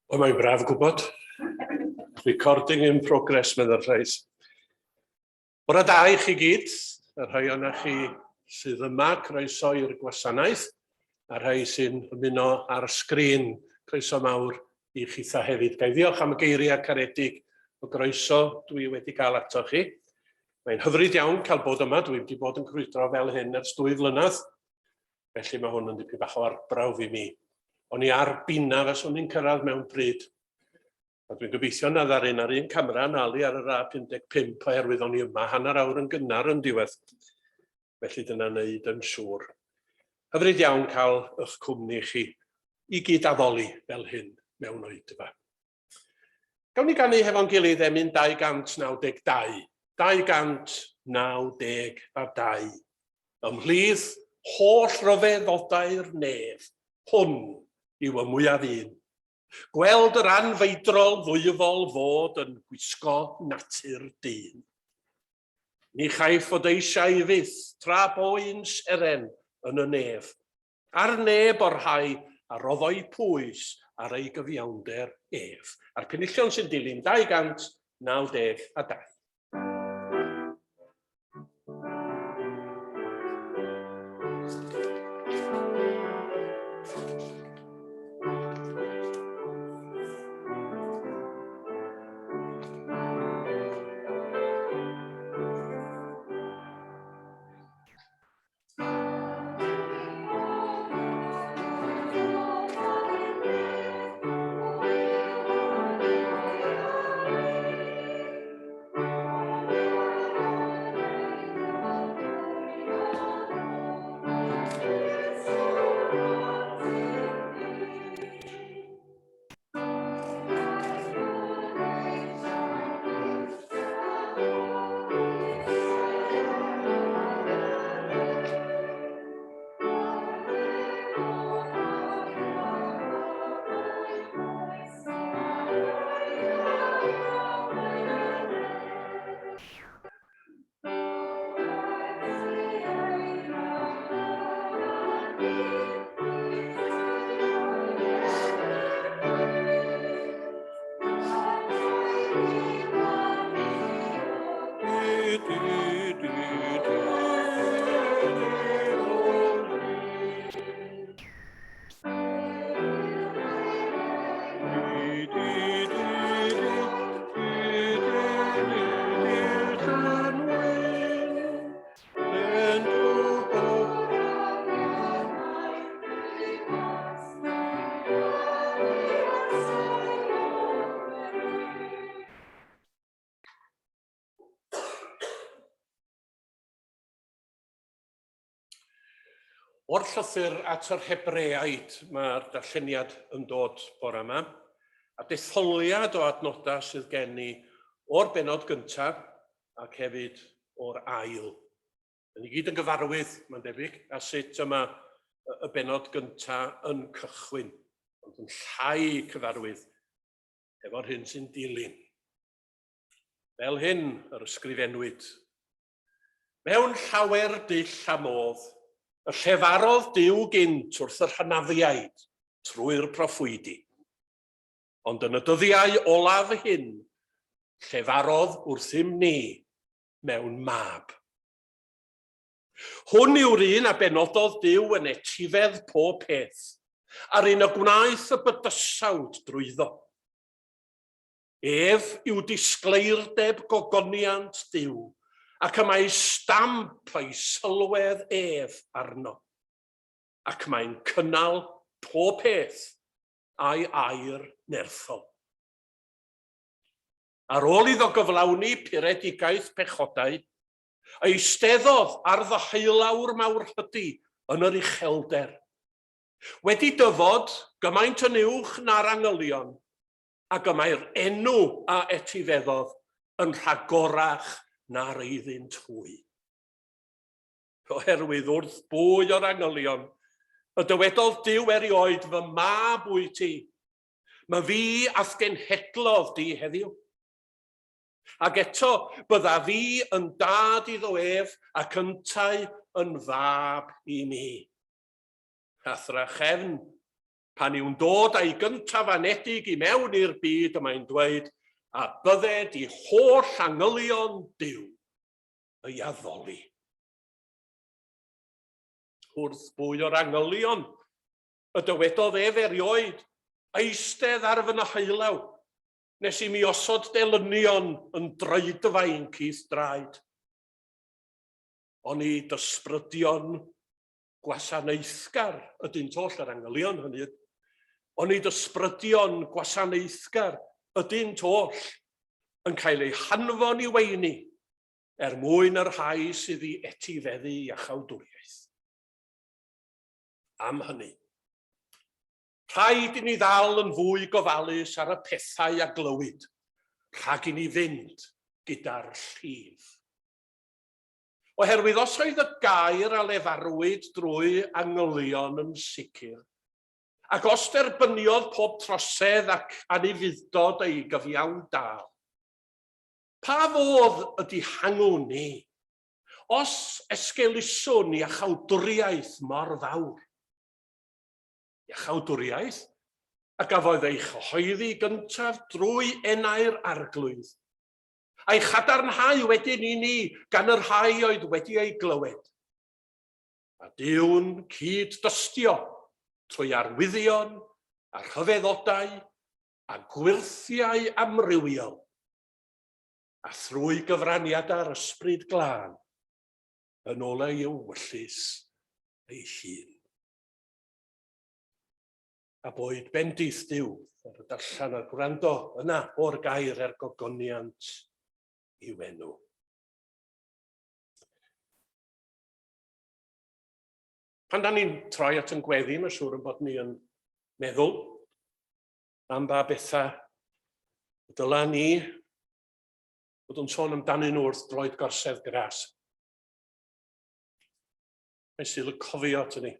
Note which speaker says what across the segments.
Speaker 1: Wel, mae'n braf gwybod. Recording in progress, meddai'r llais. Bore da i chi gyd, y rhai o'na chi sydd yma, croeso i'r gwasanaeth, a rhai sy'n ymuno ar sgrin, croeso mawr i chitha hefyd. Ga i ddiolch am y geiriau caredig o groeso dwi wedi cael ato chi. Mae'n hyfryd iawn cael bod yma, dwi wedi bod yn crwydro fel hyn ers dwy flynedd, Felly mae hwn yn dipyn bach o arbrawf i mi. O'n i ar bina faswn i'n cyrraedd mewn pryd. A dwi'n gobeithio na ddaru na'r un camera nalu ar yr A55 oherwydd o'n i yma hanner awr yn gynnar yn diwedd. Felly dyna wneud yn siŵr. Hyfryd iawn cael eich cwmni chi i gyd addoli fel hyn mewn oedfa. Gawn ni ganu hefo'n gilydd emyn 292. 292. Ymhlith holl ryfeddodau'r nef, hwn yw y mwyaf un. Gweld yr anfeidrol ddwyfol fod yn gwisgo natur dyn. Ni chaiff fod eisiau fyth tra bo un seren yn y nef. Ar neb o'r rhai a roddoi pwys ar ei gyfiawnder ef. A'r penillion sy'n dilyn 292. O'r llythyr at yr Hebreaid mae'r darlleniad yn dod bore yma, a detholiad o adnodau sydd gen i o'r bennod gyntaf ac hefyd o'r ail. Yn i gyd yn gyfarwydd, mae'n debyg, a sut yma y bennod gyntaf yn cychwyn, ond yn llai cyfarwydd efo'r hyn sy'n dilyn. Fel hyn yr ysgrifennwyd Mewn llawer dull a modd, y llefarodd Duw gynt wrth yr hynafiaid trwy'r proffwydi. Ond yn y dyddiau olaf hyn, llefarodd wrthym ni mewn mab. Hwn yw'r un a benododd Duw yn etifedd pob peth, a'r un y gwnaeth y bydysawd drwyddo. Ef yw disgleirdeb gogoniant Duw, ac y mae stamp o'i sylwedd ef arno, ac mae'n cynnal pob peth â'i air nerthol. Ar ôl iddo gyflawni puredigaeth pechodau, eisteddodd ar ddeheulawr mawrhydi yn yr uchelder. Wedi dyfod gymaint yn uwch na'r angylion, ac y mae'r enw a etifeddodd yn rhagorach na'r eiddynt hwy. Oherwydd wrth bwy o'r angylion y dywedodd Duw erioed, Fy mab wyt ti, my fi a'th genhedlodd di heddiw. Ac eto, bydda fi yn dad iddo ef ac yntau yn fab i mi. A thrachefn. Pan yw'n dod a'i gyntaf anedig i mewn i'r byd y mae'n dweud, a bydded i holl angylion Duw ei addoli. Wrth bwy o'r angylion y dywedodd ef erioed, eistedd ar fy nhaulaw, nes i mi osod delynion yn draedfainc i'th draed. Onid ysbrydion gwasanaethgar ydynt oll, yr angylion hynny, onid ysbrydion gwasanaethgar ydynt oll yn cael eu hanfon i weini er mwyn y rhai sydd i etifeddu iachawdwriaeth. Am hynny, rhaid i ni ddal yn fwy gofalus ar y pethau a glywyd, rhag i ni fynd gyda'r llif. Oherwydd os oedd y gair a lefarwyd drwy angylion yn sicr, ac os derbyniodd pob trosedd ac anufudd-dod ei gyfiawn dâl, pa fodd y dihangwn ni, os esgeuluswn iachawdwriaeth mor fawr? Iachawdwriaeth a gafodd ei chyhoeddi gyntaf drwy enau'r Arglwydd, a'i chadarnhau wedyn i ni gan y rhai oedd wedi ei glywed. A Duw'n cyd-dystio trwy arwyddion a rhyfeddodau a gwyrthiau amrywiol, a thrwy gyfraniadau'r Ysbryd Glân, yn ôl ei ewyllys ei hun. A boed bendith Duw ar y darllen a'r gwrando yna o'r gair er gogoniant i'w enw. Pan da ni'n troi at yn gweddi, mae'n siŵr yn bod ni yn meddwl am ba bethau y dyla ni fod yn sôn amdanyn nhw wrth droed gorsedd gras. Mae'n sydd y cofio at ni.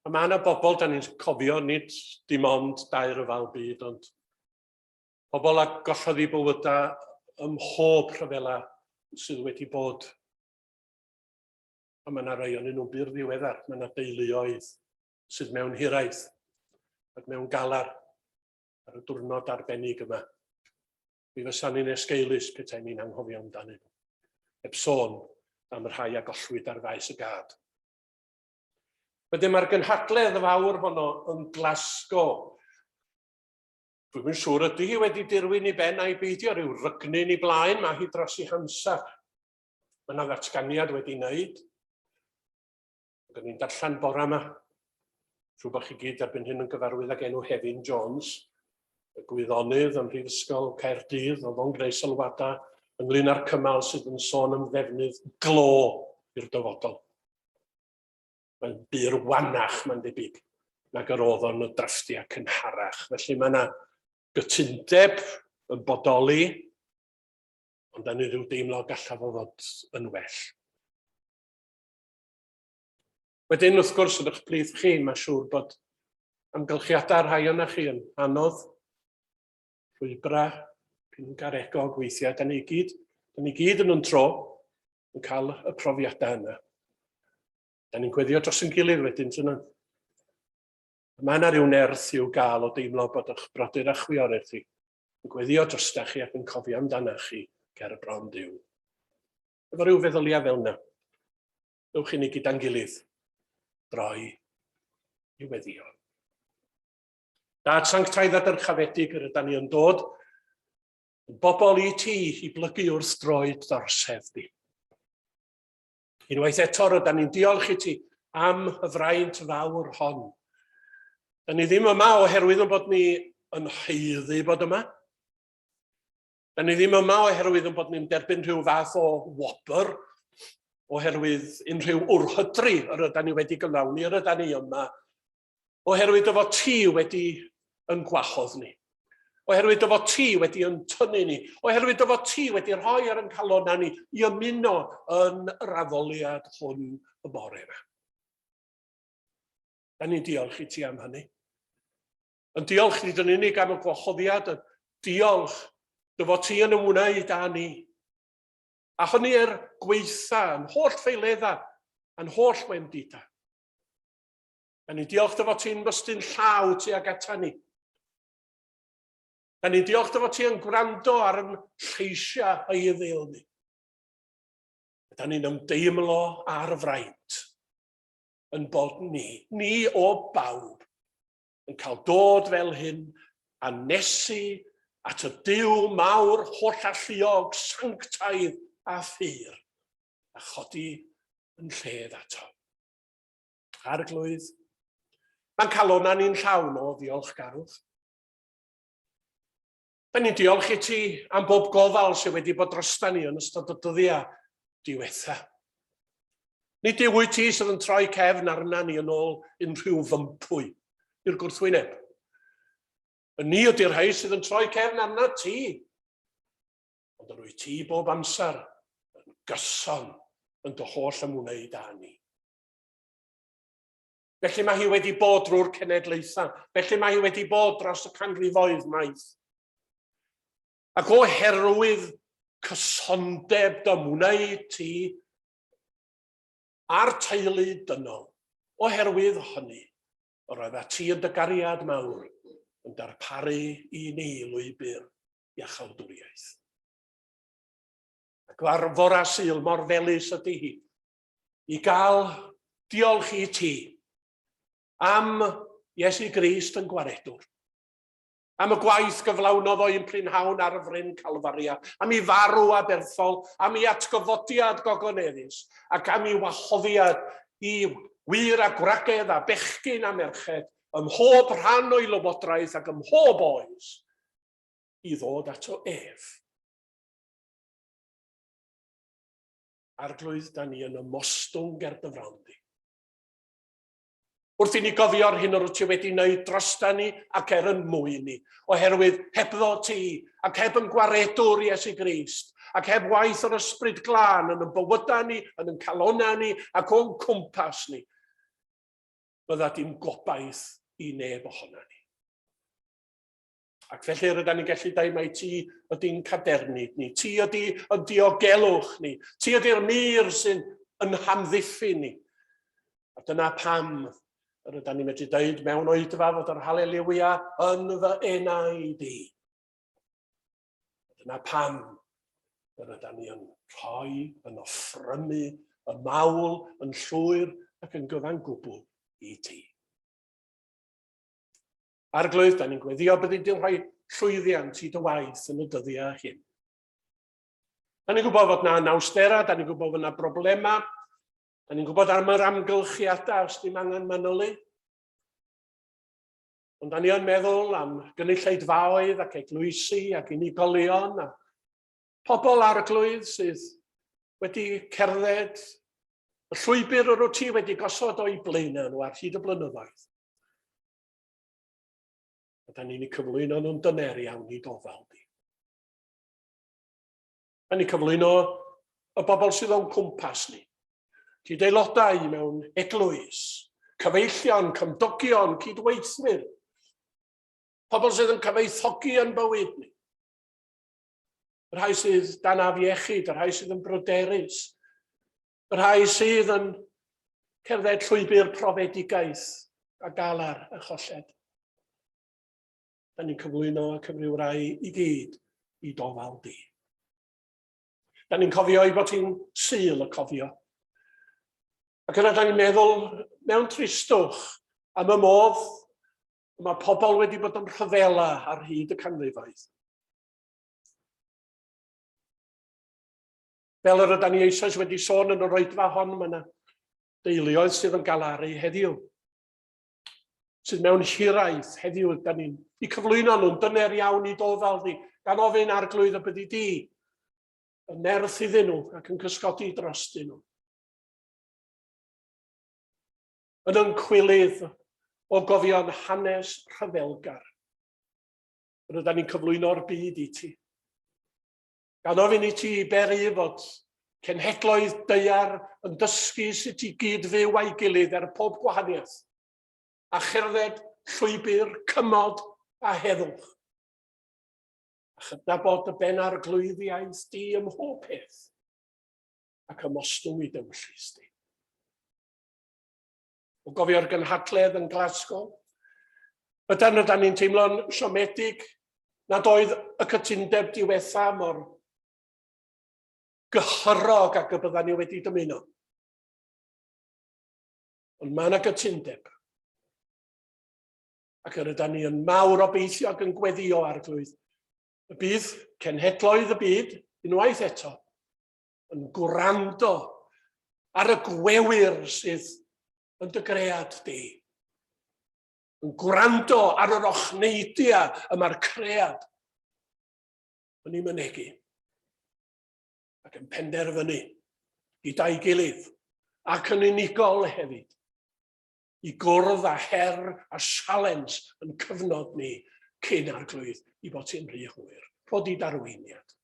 Speaker 1: A mae yna bobl, da ni'n cofio, nid dim ond dau ryfel byd, ond pobl a gollodd eu bywydau ym mhob rhyfela sydd wedi bod. A mae yna rai o'n nhw'n bur ddiweddar, mae yna deuluoedd sydd mewn hiraeth ac mewn galar ar y diwrnod arbennig yma. Mi fysa ni'n esgeulus petai ni'n anghofio amdanyn nhw. Heb sôn am y rhai a gollwyd ar faes y gad. Wedyn mae'r gynhadledd fawr honno yn Glasgow. Dwi'm yn siŵr ydy hi wedi dirwyn i ben a'i beidio, rhyw rygnu'n i blaen, mae hi dros i hamser. Mae yna ddatganiad wedi wneud. Ac ni'n darllen bora yma. Siŵr bod chi gyd erbyn hyn yn gyfarwydd ag enw Hefin Jones, y gwyddonydd ym Mhrifysgol Caerdydd, oedd o'n gwneud sylwadau ynglyn â'r cymal sydd yn sôn am ddefnydd glo i'r dyfodol. Mae'n bur wanach, mae'n debyg, nag yr oedd o'n y drafftiau cynharach. Felly mae yna gytundeb yn bodoli, ond da ni rhyw deimlo gallaf o fod yn well. Wedyn, wrth gwrs, yn eich plith chi, mae'n siŵr bod amgylchiadau rhai o'na chi yn anodd, llwybrau, pingaregog weithiau, da ni gyd, da ni gyd yn yn tro, yn cael y profiadau yna. Da ni'n gweddio dros yn gilydd wedyn, dyna. Mae yna rhyw nerth i'w gael o deimlo bod eich brodyr a chwiorydd chi yn gweddio drostach chi ac yn cofio amdanach chi ger y bron Duw. Efo rhyw feddyliau fel yna, dewch i ni gyda'n gilydd droi i weddio. Dad sanctaidd a dyrchafedig yr ydan ni yn dod Yn bobl i ti i blygu wrth droed dd'orsedd di. Unwaith eto, rydan ni'n diolch i ti am y fraint fawr hon. Da ni ddim yma oherwydd yn bod ni yn haeddu bod yma. Da ni ddim yma oherwydd yn bod ni'n derbyn rhyw fath o wobr, oherwydd unrhyw wrhydri yr ydan ni wedi gyflawni, yr ydan ni yma Oherwydd dy fod ti wedi yn gwahodd ni. Oherwydd dy fod ti wedi yn tynnu ni. Oherwydd dy fod ti wedi rhoi ar yn calonnau ni i ymuno yn yr addoliad hwn y bore yma. Da ni'n diolch i ti am hynny. Yn diolch nid yn unig am y gwahoddiad, yn diolch dy fod ti yn ymwneud â ni. A hynny er gweitha, yn holl feiledda, yn holl wendida. Da ni'n diolch dy fod ti'n bystyn llaw tuag ata ni. Da ni'n diolch dy fod ti yn gwrando ar yn lleisiau eiddil ni. Da ni'n ymdeimlo ar y fraint yn bod ni, ni o bawb, yn cael dod fel hyn a nesu at y Duw mawr hollalluog, sanctaidd a phur, a chodi yn lled ato. Arglwydd, mae'n calonnau ni'n llawn o ddiolchgarwch. Da ni'n diolch i ti am bob gofal sydd wedi bod drosta ni yn ystod y dyddiau diwetha. Nid yw wyt ti sydd yn troi cefn arna ni yn ôl unrhyw fympwy i'r gwrthwyneb. Y ni ydy'r rhai sydd yn troi cefn arna ti. Ond yr wyt ti bob amser yn gyson yn dy holl ymwneud â ni. Felly mae hi wedi bod drwy'r cenedlaethau. Felly mae hi wedi bod dros y canrifoedd maith. Ac oherwydd cysondeb dy ymwneud ti a'r teulu dynol, oherwydd hynny, yr oedd ti yn dy gariad mawr yn darparu i ni lwybr iachawdwriaeth. Ac ar fora Sul mor felys ydy hi, i gael diolch i ti am Iesu Grist yn gwaredwr, am y gwaith gyflawnodd o un prynhawn ar y fryn Calfaria, am ei farw aberthol, am ei atgyfodiad gogoneddus, ac am ei wahoddiad i wŷr a gwragedd a bechgyn a merched ym mhob rhan o'i lywodraeth ac ym mhob oes i ddod ato ef. Arglwydd, da ni yn ymostwng ger dy fron di. Wrth i ni gofio'r hyn yr wyt ti wedi wneud drosta ni ac er yn mwyn ni, oherwydd hebddo ti, ac heb yn gwaredwr Iesu Grist, ac heb waith yr Ysbryd Glân yn yn bywydau ni, yn yn calonnau ni, ac o'n cwmpas ni, bydda dim gobaith i neb ohona ni. Ac felly rydyn ni'n gallu dweud mai ti ydy'n cadernid ni, ti ydy yn diogelwch ni, ti ydy'r mur sy'n yn hamddiffyn ni. A dyna pam yr ydyn ni'n medru dweud mewn oedfa fod yr haleliwia yn fy enaid i. Dyna pam yr ydyn ni yn rhoi, yn offrymu y mawl yn llwyr ac yn gyfan gwbl i ti. Arglwydd, da ni'n gweddio byddi di'n rhoi llwyddiant i dy waith yn y dyddiau hyn. Da ni'n gwybod fod na anawsterau, da ni'n gwybod fod na broblemau, da ni'n gwybod am yr amgylchiadau os dim angen manylu. Ond da ni yn meddwl am gynulleidfaoedd ac eglwysi ac unigolion a pobl arglwydd sydd wedi cerdded y llwybr yr wyt ti wedi gosod o'i blaenau nhw ar hyd y blynyddoedd. A da ni'n eu cyflwyno nhw'n dyner iawn i gofal di. Da ni'n cyflwyno y bobl sydd o'n cwmpas ni. Cyd-aelodau mewn eglwys, cyfeillion, cymdogion, cydweithwyr, pobl sydd yn cyfoethogi yn bywyd ni. Y rhai sydd dan afiechyd, y rhai sydd yn bryderus, Y rhai sydd yn cerdded llwybr profedigaeth a galar a cholled. Da ni'n cyflwyno y cyfryw rai i gyd i dofal di. Da ni'n cofio ei bod hi'n Sul y cofio. Ac yna da ni'n meddwl mewn tristwch am y modd mae pobl wedi bod yn rhyfela ar hyd y canrifoedd. Fel yr ydan ni eisoes wedi sôn yn yr oedfa hon, mae yna deuluoedd sydd yn galaru heddiw, sydd mewn hiraeth heddiw, da ni'n i cyflwyno nhw'n dyner iawn i dofal di, gan ofyn arglwydd y byddi di, yn nerth iddyn nhw ac yn cysgodi drostyn nhw. Yn ymchwilydd o gofio'n hanes rhyfelgar, rydyn ni'n cyflwyno'r byd i ti. Gan ofyn i ti beri fod cenhedloedd daear yn dysgu sut i gyd-fyw â'i gilydd er pob gwahaniaeth, a cherdded llwybr cymod a heddwch, a chydnabod dy benarglwyddiaeth di ym mhob peth, ac ymostwng i dy ewyllys di. O gofio'r gynhadledd yn Glasgow, ydan rydan ni'n teimlo'n siomedig nad oedd y cytundeb diwetha mor gyhyrog ag y byddan ni wedi dymuno. Ond mae yna gytundeb. Ac yr ydan ni yn mawr obeithio ac yn gweddio arglwydd y bydd cenhedloedd y byd unwaith eto yn gwrando ar y gwewyr sydd yn dy gread di. Yn gwrando ar yr ochneidia y mae'r cread yn ei mynegi. Ac yn penderfynu gyda'i gilydd ac yn unigol hefyd i gwrdd â her a sialens yn cyfnod ni cyn arglwydd i bod ti'n rhy hwyr. Rhod i darweiniad.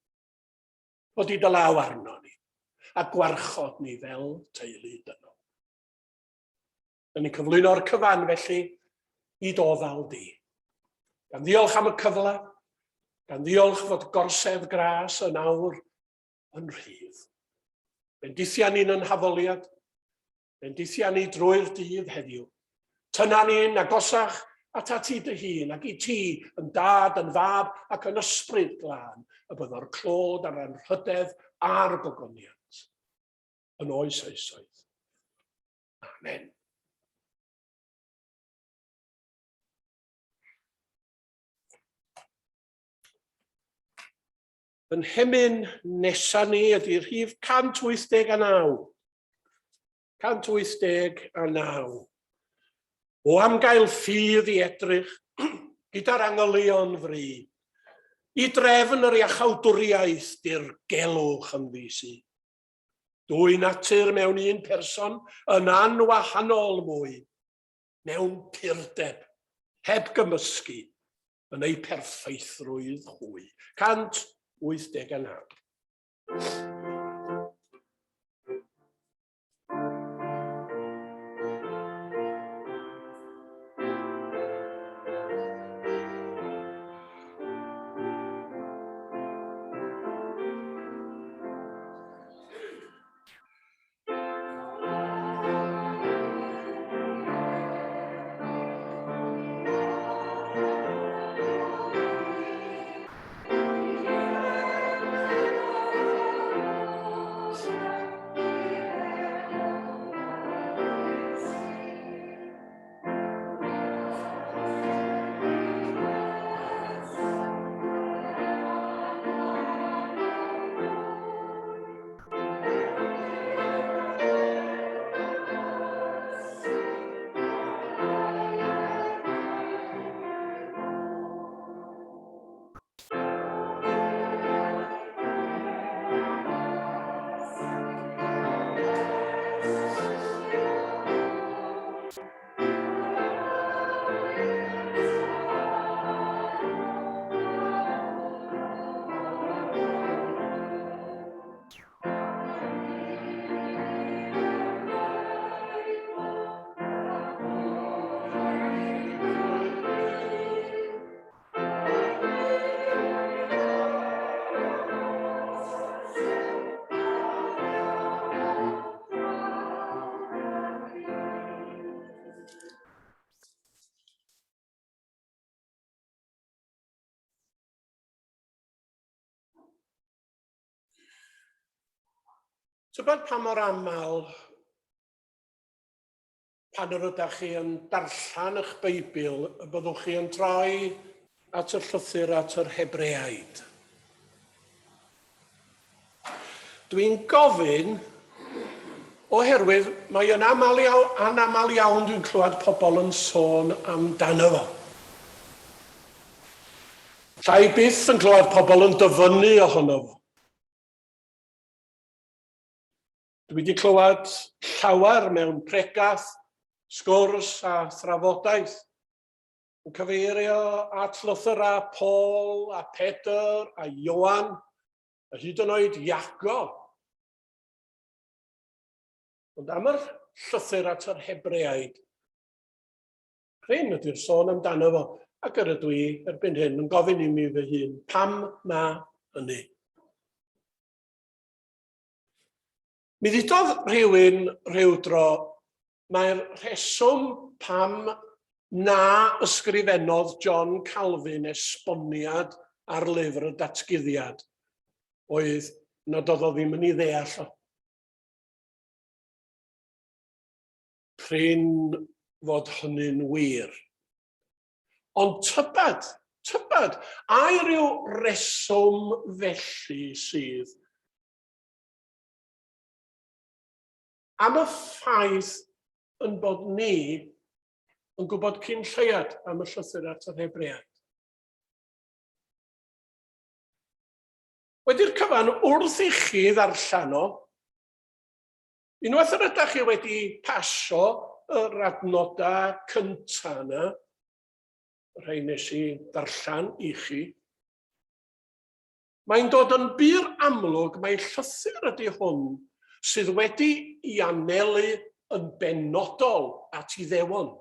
Speaker 1: Rhod i dy law arno ni a gwarchod ni fel teulu dynol. Dyn ni'n cyflwyno'r cyfan felly i d'ofal di. Gan ddiolch am y cyfle, gan ddiolch fod gorsedd gras yn awr yn rhydd. Bendithia ni'n yn haddoliad, bendithia ni drwy'r dydd heddiw. Tyna ni'n agosach at ati dy hun ac i ti yn dad, yn fab ac yn ysbryd glân y byddo'r clod a'r anrhydedd a'r gogoniant yn oes oesoedd. Amen. Yn hemyn nesa ni ydy rhif 189. 189. O am gael ffydd i edrych gyda'r angylion fri, i drefn yr iachawdwriaeth dirgelwch ynddi sydd. Dwy natur mewn un person yn anwahanol mwy, mewn purdeb, heb gymysgu, yn eu perffeithrwydd hwy. 189. Tybed pa mor aml pan yr ydych chi yn darllen eich Beibl y byddwch chi yn troi at y llythyr at yr Hebreaid. Dwi'n gofyn oherwydd mae yn aml iawn, anaml iawn dwi'n clywed pobl yn sôn amdano fo. Llai byth yn clywed pobl yn dyfynnu ohono fo. Dwi wedi clywed llawer mewn pregath, sgwrs a thrafodaeth yn cyfeirio at lythyrau Paul a Pedr a Ioan a hyd yn oed Iago. Ond am yr llythyr at yr Hebreaid, prin ydy'r sôn amdano fo, ac yr ydw i erbyn hyn yn gofyn i mi fy hun, pam na hynny? Mi ddudodd rhywun rhyw dro, Mae'r rheswm pam na ysgrifennodd John Calvin esboniad ar lyfr y Datguddiad oedd nad oedd o ddim yn ei ddeall o. Prin fod hynny'n wir. Ond tybed, tybed, ai rhyw reswm felly sydd am y ffaith yn bod ni yn gwybod cyn lleiad am y llythyr at yr Hebreaid. Wedi'r cyfan, wrth i chi ddarllen o, unwaith yr ydych chi wedi pasio yr adnodau cyntaf yna, rhai nes i ddarllen i chi, Mae'n dod yn bur amlwg mai llythyr ydy hwn sydd wedi i anelu yn benodol at Iddewon.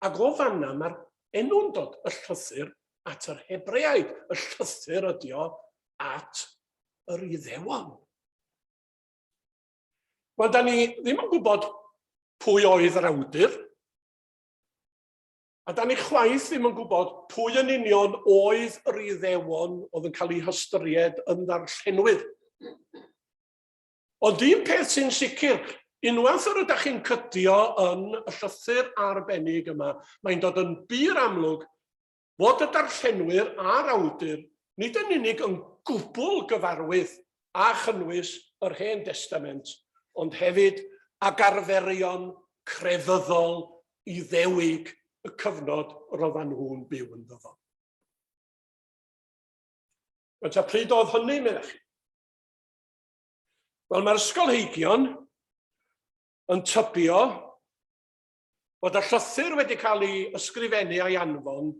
Speaker 1: Ac o fanna mae'r enw'n dod, y llythyr at yr Hebreaid, y llythyr ydy o at yr Iddewon. Wel, da ni ddim yn gwybod pwy oedd yr awdur, A da ni chwaith ddim yn gwybod pwy yn union oedd yr Iddewon oedd yn cael eu hystyried yn ddarllenwyr. Ond un peth sy'n sicr, unwaith yr ydych chi'n cydio yn y llythyr arbennig yma, mae'n dod yn bur amlwg fod y darllenwyr a'r awdur nid yn unig yn gwbl gyfarwydd â chynnwys yr Hen Destament, ond hefyd ag arferion crefyddol Iddewig y cyfnod roeddan nhw'n byw ynddo fo. Wel, ta pryd oedd hynny, meddech chi? Wel, mae'r ysgolheigion yn tybio bod y llythyr wedi cael ei ysgrifennu a'i anfon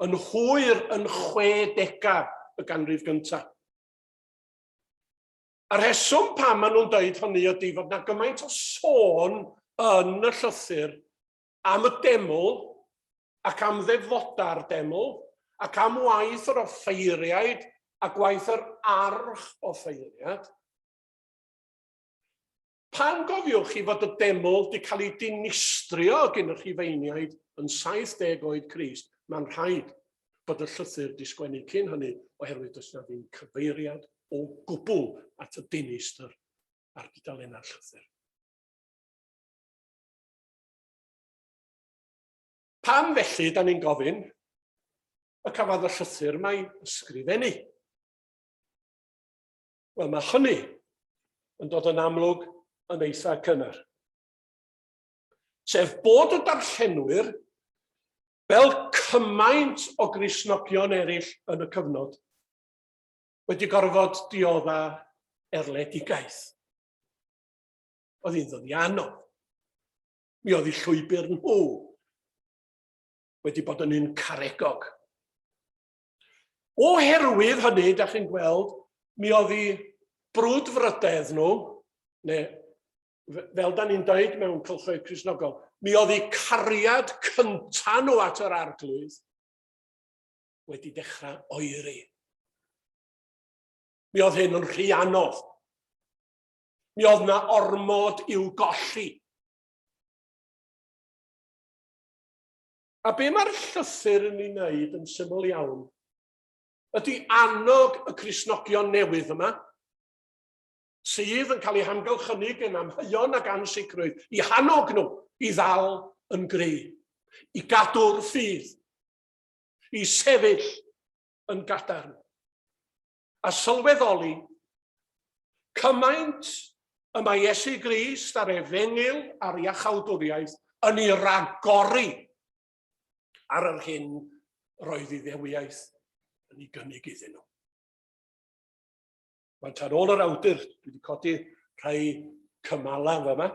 Speaker 1: yn hwyr yn chwedegau y ganrif gyntaf. A rheswm pam maen nhw'n dweud hynny ydy fod na gymaint o sôn yn y llythyr am y deml ac am ddefodau'r deml ac am waith yr offeiriaid a gwaith yr arch offeiriad. Pan gofiwch chi fod y deml wedi cael ei dinistrio gyn y Rhufeiniaid yn 70 oed Crist, mae'n rhaid bod y llythyr 'di sgwennu cyn hynny oherwydd does 'na ddim cyfeiriad o gwbl at y dinistr ar dudalennau'r llythyr. Pam felly, da ni'n gofyn, y cafodd y llythyr mae ysgrifennu? Wel, mae hynny yn dod yn amlwg yn eitha cynnar. Sef bod y darllenwyr Fel cymaint o Gristnogion eraill yn y cyfnod, wedi gorfod diodda erledigaeth. Oedd hi'n ddyddiau anodd. Mi oedd eu llwybr nhw wedi bod yn un caregog. Oherwydd hynny, da chi'n gweld, mi oedd eu brwdfrydedd nhw, neu fel da ni'n dweud mewn cylchoedd Cristnogol, mi oedd eu cariad cynta nhw at yr arglwydd wedi dechrau oeri. Mi oedd hyn yn rhy anodd. Mi oedd na ormod i'w golli. A be mae'r llythyr yn ei wneud yn syml iawn ydy annog y Cristnogion newydd yma, sydd yn cael eu hamgylchynu gan amheuon ac ansicrwydd, i hannog nhw i ddal yn gry, i gadw'r ffydd, i sefyll yn gadarn, a sylweddoli cymaint y mae Iesu Grist a'r Efengyl a'r iachawdwriaeth yn ei ragori ar yr hyn roedd Iddewiaeth yn ei gynnig iddyn nhw. Mae'n ar ôl yr awdur, dwi wedi codi rhai cymalau yma.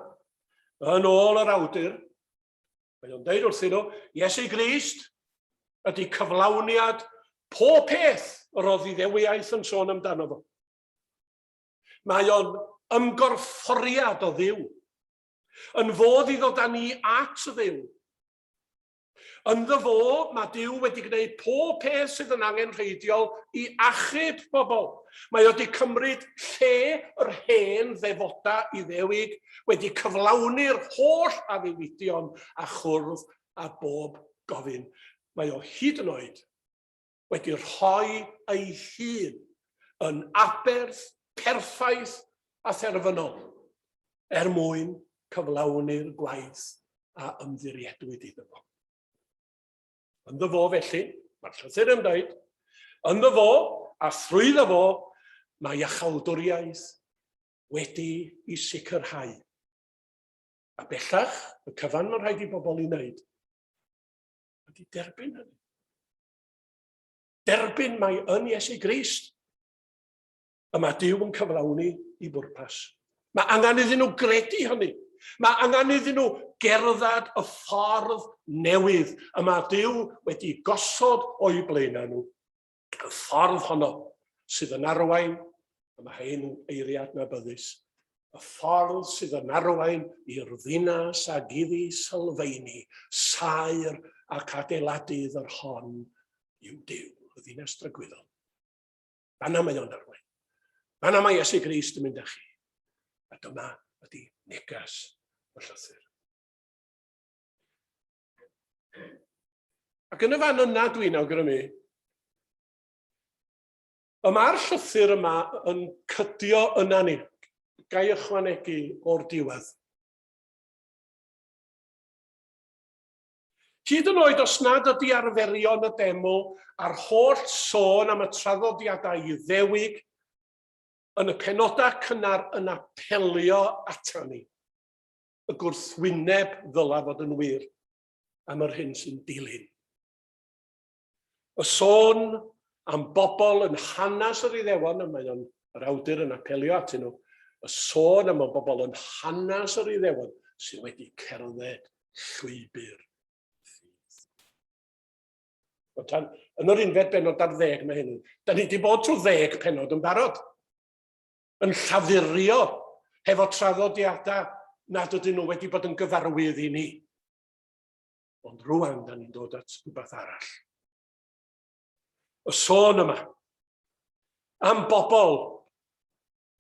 Speaker 1: Yn ôl yr awdur, mae o'n deud wrthyn nhw, Iesu Grist ydy cyflawniad pob peth yr oedd Iddewiaeth yn sôn amdano fo. Mae o'n ymgorfforiad o Dduw, yn fodd i ddod â ni at Dduw. Ynddo fo, mae Duw wedi gwneud pob peth sydd yn angenrheidiol i achub pobl. Mae o wedi cymryd lle yr hen ddefodau Iddewig, wedi cyflawni'r holl addewidion a chwrdd â bob gofyn. Mae o hyd yn oed wedi rhoi ei hun yn aberth perffaith a therfynol er mwyn cyflawni'r gwaith a ymddiriedwyd iddo fo. Ynddo fo felly, mae'r llythyr yn dweud, ynddo fo a thrwyddo fo mae iachawdwriaeth wedi i sicrhau. A bellach, y cyfan mae'n rhaid i bobl i wneud ydy derbyn hynny. Derbyn mai yn Iesu Grist y mae Duw yn cyflawni i bwrpas. Mae angen iddyn nhw gredu hynny. Mae angen iddyn nhw gerdded y ffordd newydd y mae Duw wedi gosod o'u blaenau nhw. Y ffordd honno sydd yn arwain, a mae hyn yn eiriau adnabyddus, y ffordd sydd yn arwain i'r ddinas ag iddi sylfaeni, saer ac adeiladydd yr hon yw Duw, y ddinas dragwyddol. Fanna mae o'n arwain. Fanna mae Iesu Grist yn mynd â chi. A dyma ydy negas y llythyr. Ac yn y fan yna dwi'n awgrymu, y mae'r llythyr yma yn cydio yna ni, gai ychwanegu o'r diwedd. Hyd yn oed os nad ydy arferion y deml a'r holl sôn am y traddodiadau Iddewig yn y penodau cynnar yn apelio ata ni, y gwrthwyneb ddylai fod yn wir am yr hyn sy'n dilyn. Y sôn am bobl yn hanes yr Iddewon, y mae o'n, yr awdur yn apelio atyn nhw, y sôn am y bobl yn hanes yr Iddewon sydd wedi cerdded llwybr ffydd. Tan, yn yr unfed benod ar ddeg mae hyn. Da ni wedi bod trwy ddeg penod yn barod. Yn llafurio hefo traddodiadau nad ydyn nhw wedi bod yn gyfarwydd i ni. Ond rwan, da ni'n dod at rhywbeth arall. Y sôn yma am bobl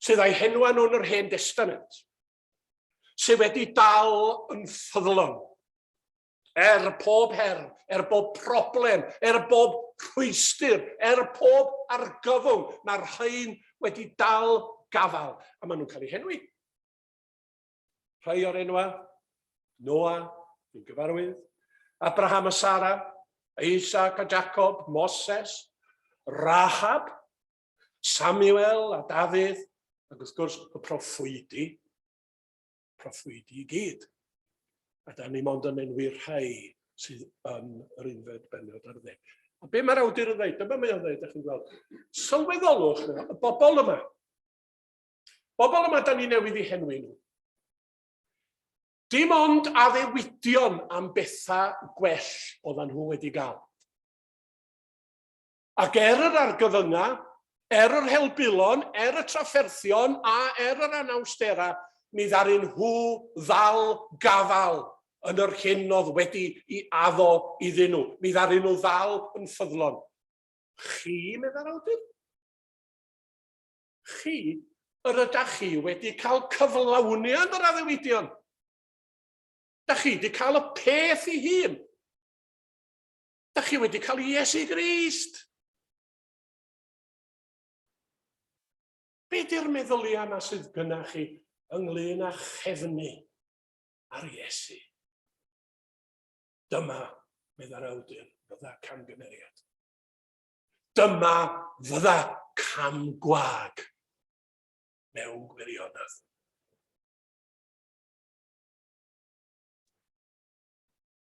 Speaker 1: sydd â'i henwa nhw yn yr Hen Destament, sydd wedi dal yn ffyddlon, er pob her, er bob problem, er bob rhwystr, er pob argyfwng, mae'r rhain wedi dal gafael, a maen nhw'n cael eu henwi. Rhai o'r enwa, Noa, yn gyfarwydd, Abraham a Sara, Isaac a Jacob, Moses, Rahab, Samuel a Dafydd, ac wrth gwrs y proffwydi, proffwydi i gyd. A da ni mond yn enwi rhai sydd yn yr unfed bennod ar ddeg. A be mae'r awdur yn dweud? Dyma mae o'n dweud, ydych chi'n gweld. Sylweddolwch, y bobl yma, Bobl yma da ni newydd i henwi nhw. Dim ond addewidion am bethau gwell oedden nhw wedi gael. Ac er yr argyfyngau, er yr helbulon, er y trafferthion a er yr anawsterau, mi ddaru nhw ddal gafael yn yr hyn oedd wedi i addo iddyn nhw. Mi ddaru nhw ddal yn ffyddlon. Chi, meddai'r awdur? Chi, yr ydach chi wedi cael cyflawniad yr addewidion. Da chi wedi cael y peth i hun. Da chi wedi cael Iesu Grist. Be di'r meddyliau yma sydd gyda chi ynglyn â chefnu ar Iesu? Dyma, meddai'r awdur, fydda camgymeriad. Dyma fydda cam gwag mewn gwirionedd.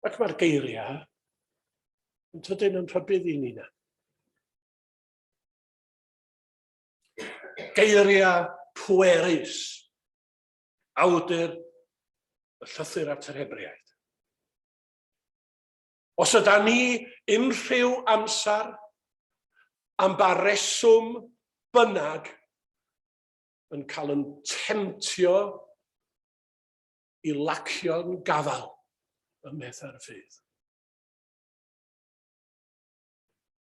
Speaker 1: Ac mae'r geiriau yn tydyn yn rhybudd i ni na. Geiriau pwerus awdur y llythyr at yr Hebreaid. Os yda ni unrhyw amser, am ba reswm bynnag, yn cael yn temtio i lacio'n gafael ym mhethau'r ffydd.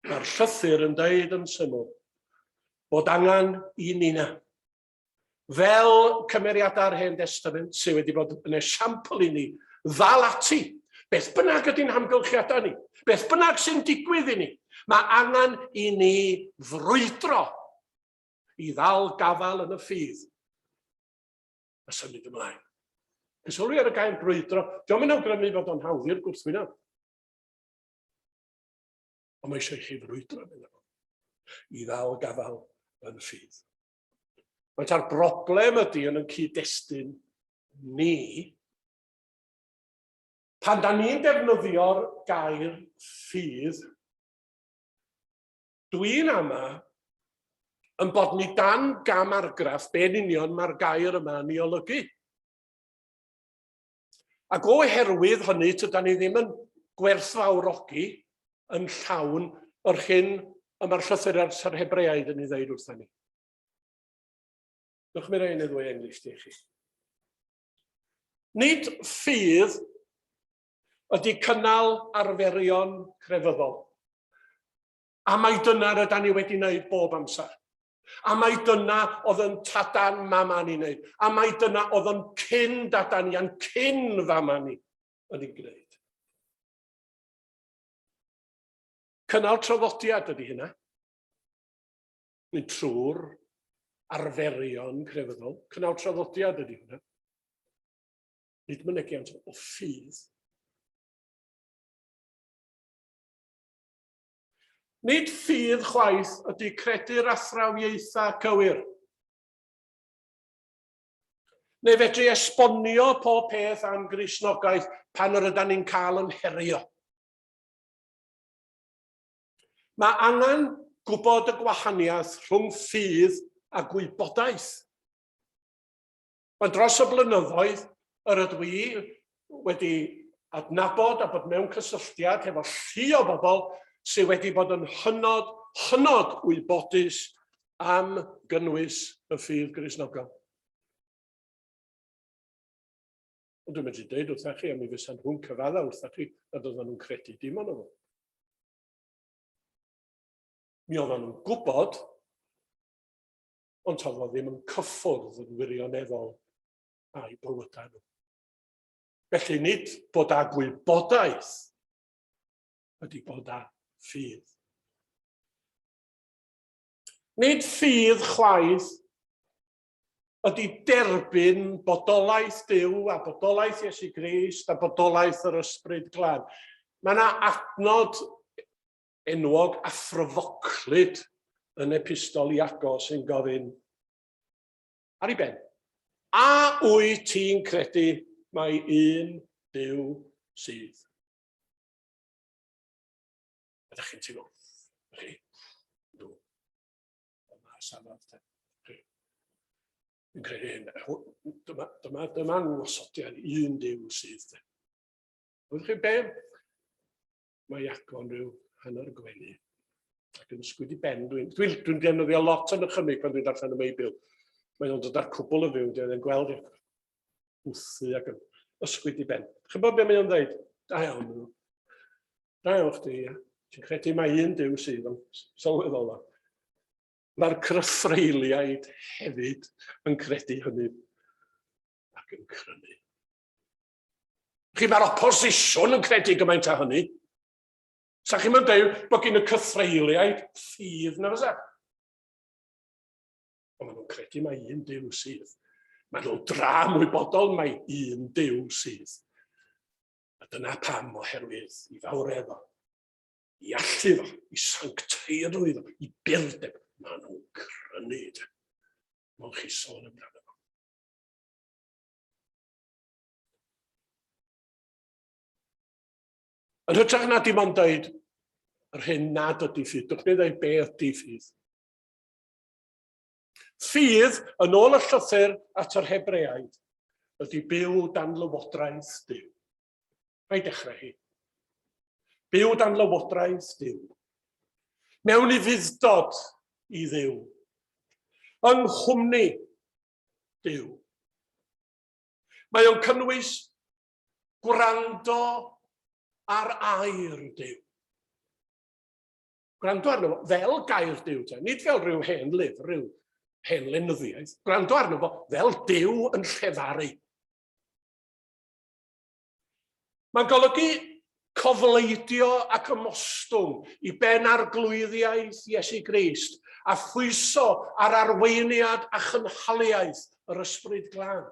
Speaker 1: Mae'r llythyr yn deud yn syml bod angen i nina, fel cymeriadau'r Hen Destament sydd wedi bod yn esiampl i ni, ddal ati, beth bynnag ydy'n hamgylchiadau ni, beth bynnag sy'n digwydd i ni, mae angen i ni frwydro i ddal gafael yn y ffydd a symud ymlaen. Yn sylwi ar y gair brwydro, diolch yn awgrymu fod o'n hawdd i'r gwrthwyneb. Ond mae eisiau i chi frwydro yn fo, i ddal gafael yn y ffydd. Mae ta'r broblem ydy yn y cyd-destun ni, pan da ni'n defnyddio'r gair ffydd, dwi'n ama yn bod ni dan gam argraff be'n union mae'r gair yma yn ei olygu. Ac oherwydd hynny, tydan ni ddim yn gwerthfawrogi yn llawn yr hyn y mae'r llythyr at yr Hebreaid yn ei ddeud wrthyn ni. Dewch mi roi un neu ddwy enghraifft i chi. Nid ffydd ydy cynnal arferion crefyddol. A mai dyna rydan ni wedi wneud bob amser. A mai dyna oedd yn tadan mama ni'n wneud. A mai dyna oedd yn cyn dadan ni a'n cyn fama ni yn ei gwneud. Cynnal traddodiad ydy hynna. Mynd trwy'r arferion crefyddol. Cynnal traddodiad ydy hynna. Nid mynegiant o ffydd. Nid ffydd chwaith ydy credu'r athrawiaethau cywir. Neu fedru esbonio pob peth am Gristnogaeth pan yr ydan ni'n cael yn herio. Mae angen gwybod y gwahaniaeth rhwng ffydd a gwybodaeth. Mae dros y blynyddoedd yr ydw i wedi adnabod a bod mewn cysylltiad hefo llu o bobl sydd wedi bod yn hynod, hynod wybodus am gynnwys y ffydd Gristnogol. Ond dwi'n medru dweud wrthach chi, a mi fysa nhw'n cyfadda wrthach chi, nad oedden nhw'n credu dim ond fo. Mi oedden nhw'n gwybod ond toedd o ddim yn cyffwrdd yn wirioneddol â'u bywydau nhw. Felly nid bod â gwybodaeth ydy bod â ffydd. Nid ffydd chwaith ydy derbyn bodolaeth Duw a bodolaeth Iesu Grist a bodolaeth yr Ysbryd Glân. Mae yna adnod enwog a phryfoclyd yn Epistol Iago sy'n gofyn ar ei ben, A wyt ti'n credu mai un Duw sydd? Ydych chi'n teimlo? Chi? Dw. Dyma'r safod te. Chi? Dwi'n credu hyn. Dyma, dyma, dyma ngosodiad un Duw sydd te. Ydych chi'n be? Mae Iaco'n rhyw hanner gwenu ac yn ysgwyd i ben. Dwi'n dwi, dwi defnyddio lot o nychymyg pan dwi'n darllen y Beibl. Mae o'n dod â'r cwbl yn fyw, dwi'n gweld Iaco. Wthu ac yn ysgwyd i ben. Chi'n bod beth mae o'n dweud? Da iawn nhw. Da iawn chdi, ia. Ti'n credu mai un Duw sydd, ond sylweddol o. Mae'r cythreiliaid hefyd yn credu hynny ac yn crynu. Chi, mae'r opposition yn credu gymaint â hynny. Sa chi'n mynd dweud bod gen y cythreiliaid ffydd na fysa? Ond maen nhw'n credu mai un Duw sydd. Maen nhw'n dra ymwybodol mai un Duw sydd. A dyna pam oherwydd i fawredd o, i allu fo, i sancteirwydd o, i burdeb, maen nhw'n crynu. Mae'n chi sôn amdano fo. Yn hytrach na dim ond dweud yr hyn nad ydy ffydd, dwch ni dweud be ydy ffydd. Ffydd, yn ôl y llythyr at yr Hebreaid, ydy byw dan lywodraeth Duw. Rhaid dechrau hi. Byw dan lywodraeth Duw. Mewn ufudd-dod i Dduw. Yng nghwmni Duw. Mae o'n cynnwys gwrando ar air Duw. Gwrando arno fo fel gair Duw, te. Nid fel rhyw hen lyfr, rhyw hen lenyddiaeth. Gwrando arno fo fel Duw yn llefaru. Mae'n golygu cofleidio ac ymostwng i ben arglwyddiaeth Iesu Grist a phwyso ar arweiniad a chynhaliaeth yr Ysbryd Glân.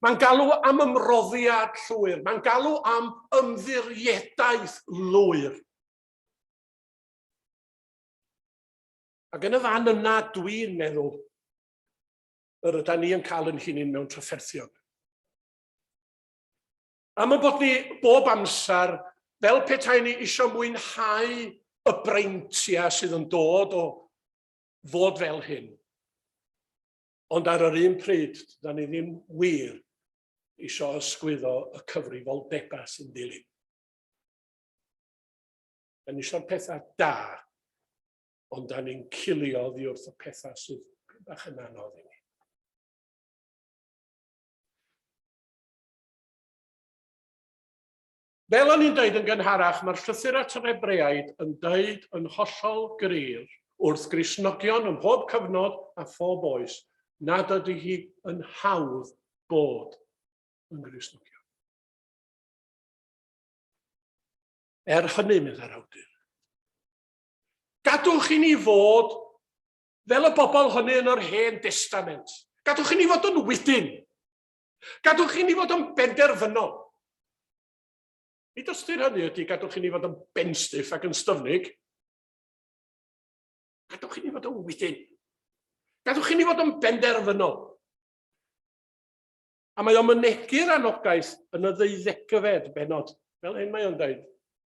Speaker 1: Mae'n galw am ymroddiad llwyr. Mae'n galw am ymddiriedaeth lwyr. Ac yn y fan yna, dwi'n meddwl, yr yda ni yn cael yn hunain mewn trafferthion. Am y bod ni bob amser, fel petai ni eisiau mwynhau y breintiau sydd yn dod o fod fel hyn. Ond ar yr un pryd, da ni ddim wir eisiau ysgwyddo y cyfrifoldebau sy'n dilyn. Da ni eisiau'r pethau da, ond da ni'n cilio oddi wrth y pethau sydd bach yn anodd i ni. Fel o'n i'n dweud yn gynharach, mae'r llythyr at yr Hebreaid yn dweud yn hollol glir wrth Gristnogion ym mhob cyfnod a phob oes nad ydy hi yn hawdd bod yn Gristnogion. Er hynny, meddai'r awdur, gadwch i ni fod fel y bobl hynny yn yr Hen Destament. Gadwch i ni fod yn wydyn. Gadwch i ni fod yn benderfynol. Nid ystyr hynny ydy gadwch i ni fod yn benstiff ac yn styfnig. Gadwch i ni fod yn wydyn. Gadwch i ni fod yn benderfynol. A mae o'n mynegi'r anogaeth yn y ddeuddegfed bennod. Fel hyn mae o'n dweud.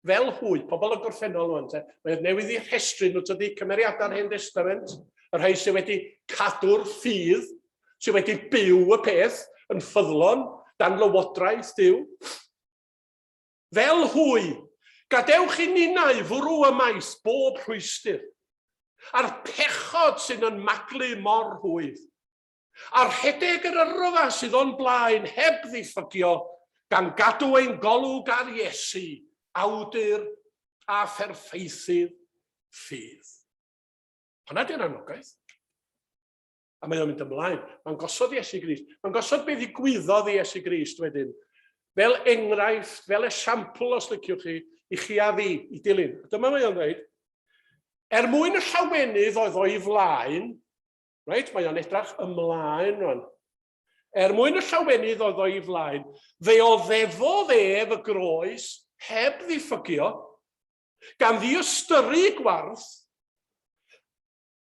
Speaker 1: Fel hwy, pobl y gorffennol rwan te, mae o'n newydd i rhestru nhw tydi, cymeriadau'r Hen Destament, y rhai sydd wedi cadw'r ffydd, sydd wedi byw y peth yn ffyddlon dan lywodraeth Duw. Fel hwy, gadewch i ninnau fwrw ymaith bob rhwystr, a'r pechod sy'n yn maglu mor rhwydd. A rhedeg yr yrfa sydd o'n blaen heb ddiffygio, gan gadw ein golwg ar Iesu, awdur a pherffeithydd ffydd. Hwnna di'r anogaeth. A mae o'n mynd ymlaen. Mae'n gosod Iesu Grist. Mae'n gosod beth ddigwyddodd i Iesu Grist wedyn. Fel enghraifft, fel esiampl os liciwch chi, i chi a fi, i dilyn. A dyma mae o'n dweud, er mwyn y llawenydd oedd o'i flaen, Reit, mae o'n edrach ymlaen rwan. Er mwyn y llawenydd oedd o'i flaen, fe oddefodd ef y groes heb ddiffygio, gan ddiystyru gwarth,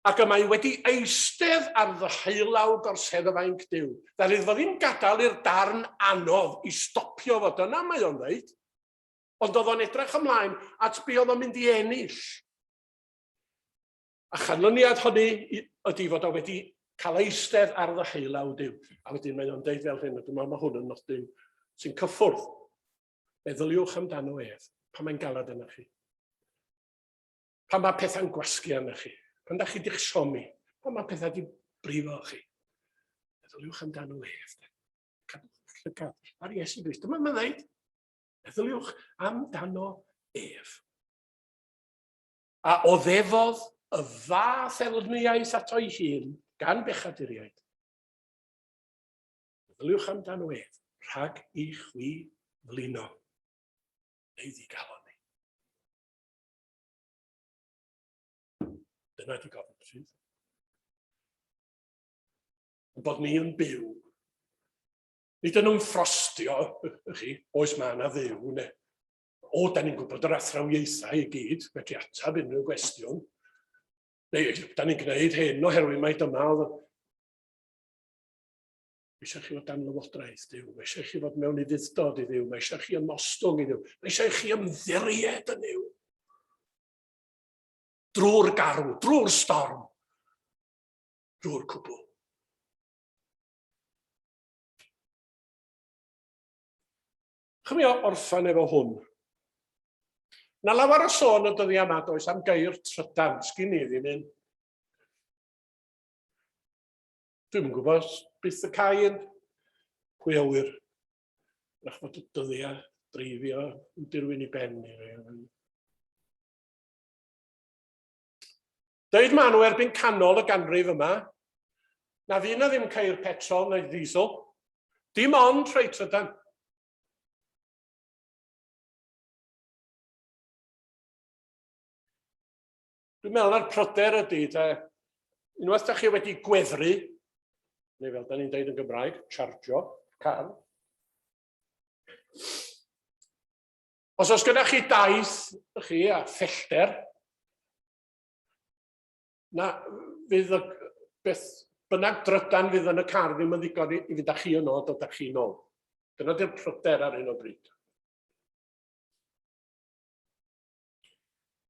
Speaker 1: ac y mae wedi eistedd ar ddyheulaw gorseddfainc Duw. Ddaru fo ddim gadael i'r darn anodd i stopio fo, dyna mae o'n dweud. Ond oedd o'n edrych ymlaen at be oedd o'n mynd i ennill. A chanlyniad hynny ydy fod o wedi cael eistedd ar ddeheulaw Duw. A wedyn mae o'n deud fel hyn, a dwi'n meddwl mae hwn yn nodyn sy'n cyffwrdd. Meddyliwch amdano ef, pan mae'n galed yna chi. Pan mae pethau'n gwasgu arnoch chi. Pan da chi di'ch siomi. Pan mae pethau di brifo chi. Meddyliwch amdano ef. Cadwch llygad ar Iesu Grist. Dyma mae'n dweud. Meddyliwch amdano ef. A oddefodd y fath elyniaeth ato'i hun gan bechaduriaid. Meddyliwch amdano ef, rhag i chwi flino neu ddigalonni. Dyna di gofyn ffydd. Yn bod ni yn byw. Nid yn ymffrostio, chi, oes mae yna dduw, ne. O, da ni'n gwybod yr athrawiaethau i gyd, medru ateb unrhyw gwestiwn. Neu, da ni'n gwneud hyn oherwydd mai dyma oedd... Mae eisiau chi fod dan lywodraeth Duw, mae eisiau chi fod mewn ufudd-dod i Dduw, mae eisiau chi ymostwng i Dduw, mae eisiau chi ymddiried yn Nuw. Drwy'r garw, drwy'r storm, drwy'r cwbl. Chymio orffen efo hwn. Na lawer o sôn y dyddiau yma does am geir trydan, sgyn i ddim un. Dwi'm yn gwybod os byth y cau un. Pwy a wyr. Wrach fod y dyddiau dreifio yn dirwyn i ben i fi. Deud maen nhw erbyn canol y ganrif yma, na fydd na ddim ceir petrol neu ddiesel, dim ond rhai trydan. Dwi'n meddwl na'r pryder ydy, de, unwaith da chi wedi gwefru, neu fel da ni'n deud yn Gymraeg, chargio car, Os oes gyda chi daith chi a phellter, na fydd y beth bynnag drydan fydd yn y car ddim yn ddigon i, i fynd â chi yno a dod â chi nôl. Dyna di'r pryder ar hyn o bryd.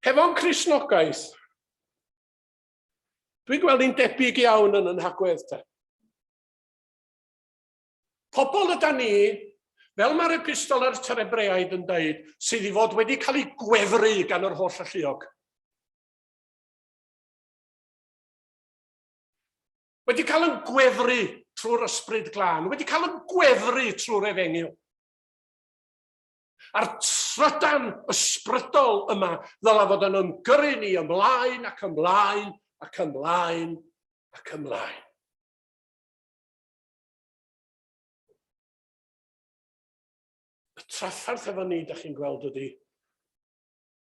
Speaker 1: Hefo'n Cristnogaeth, dwi'n gweld hi'n debyg iawn yn yn hagwedd te. Pobl yda ni, fel mae'r epistol ar yr Hebreaid yn dweud, sydd i fod wedi cael ei gwefru gan yr holl alluog. Wedi cael yn gwefru trwy'r ysbryd glân, wedi cael yn gwefru trwy'r efengyl. A'r trydan ysbrydol yma ddylai fod yn ymgyrru ni ymlaen ac ymlaen ac ymlaen ac ymlaen. Y trafferth efo ni, da chi'n gweld, ydy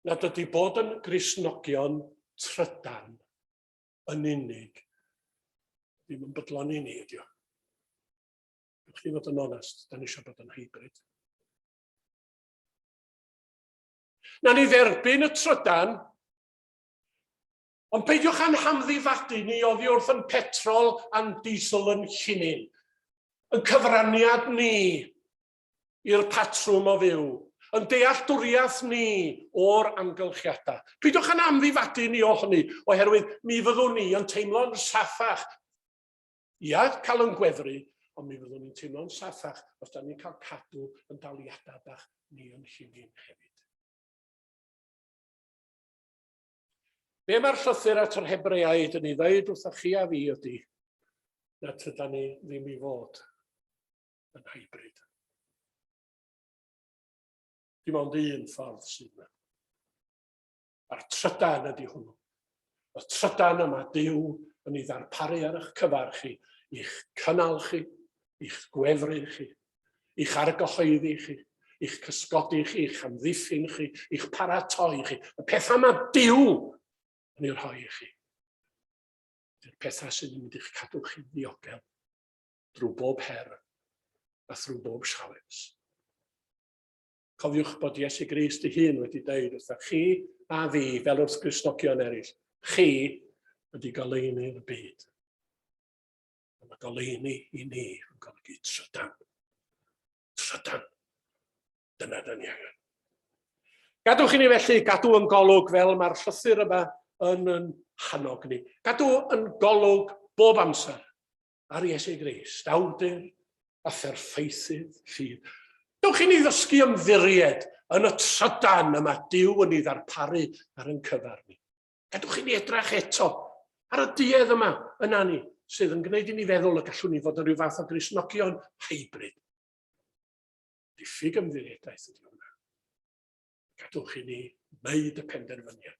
Speaker 1: nad ydy bod yn Gristnogion trydan yn unig ddim yn bodloni ni, ydy o. Gewch chi fod yn onest, da ni eisiau bod yn hybrid. Na ni dderbyn y trydan, Ond peidiwch â'n hamddifadu ni oddi wrth yn petrol a'n diesel yn llinyn, yn cyfraniad ni i'r patrwm o fyw, yn dealltwriaeth ni o'r amgylchiadau. Peidiwch â'n amddifadu ni o hynny, oherwydd mi fyddwn ni yn teimlo'n saffach. Ia, cael yn gwefru, ond mi fyddwn ni'n teimlo'n saffach os da ni'n cael cadw yn daliadau bach ni yn llinyn hefyd. Be mae'r llythyr at yr Hebreaid yn ei ddeud wrthoch chi a fi ydy na tyda ni ddim i fod yn hybrid. Dim ond un ffordd sydd yna. A'r trydan ydy hwnnw. Y trydan yma Duw yn ei ddarparu ar eich cyfar chi, i'ch cynnal chi, i'ch gwefru chi, i'ch argyhoeddi chi, i'ch cysgodi chi, i'ch amddiffyn chi, i'ch paratoi chi. Y pethau mae Duw yn ei rhoi i chi. Ydy'r pethau sydd yn mynd i'ch cadw chi ddiogel drwy bob her a thrwy bob sialens. Cofiwch bod Iesu Grist ei hun wedi dweud wrtha chi a fi, fel wrth Gristnogion eraill, chi ydy goleuni'r byd. A mae goleuni i ni yn golygu trydan. Trydan. Dyna da ni angen. Gadwch i ni felly gadw yn golwg fel mae'r llythyr yma yn yn hannog ni. Gadw yn golwg bob amser ar Iesu Grist, awdur a pherffeithydd ffydd. Dewch i ni ddysgu ymddiried yn y trydan y mae Duw yn ei ddarparu ar ein cyfer ni. Gadwch i ni edrach eto ar y duedd yma yna ni, sydd yn gwneud i ni feddwl y gallwn ni fod yn rhyw fath o Gristnogion hybrid. Diffyg ymddiriedaeth ydy hwnna. Gadwch i ni wneud y penderfyniad.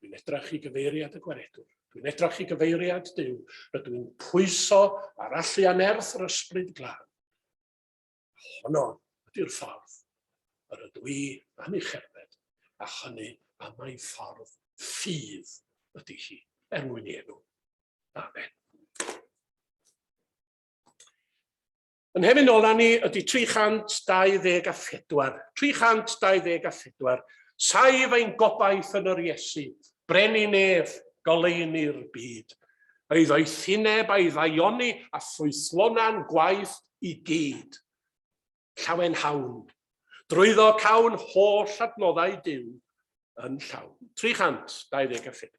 Speaker 1: Dwi'n edrach i gyfeiriad y gwaredwr. Dwi'n edrach i gyfeiriad Duw. Rydw i'n pwyso ar allu a nerth yr ysbryd glân. Honno ydy'r ffordd yr ydw i am ei cherdded, a hynny am mai ffordd ffydd ydy hi, er mwyn i enw. Amen. Yn hefyd nôl ni ydy 324. 324. Saif ein gobaith yn yr Iesu, brenin ef, goleuni'r byd. Ei ddoethineb a'i ddaioni a ffrwythlona'n gwaith i gyd. Llawenhawn. Drwyddo cawn holl adnoddau Duw yn llawn. 324.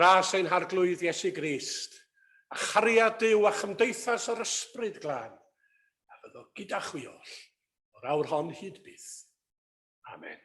Speaker 1: Gras ein Harglwydd Iesu Grist, a chariad Duw a chymdeithas yr Ysbryd Glân, a fyddo gyda chwi oll, o'r awr hon hyd byth. Amen.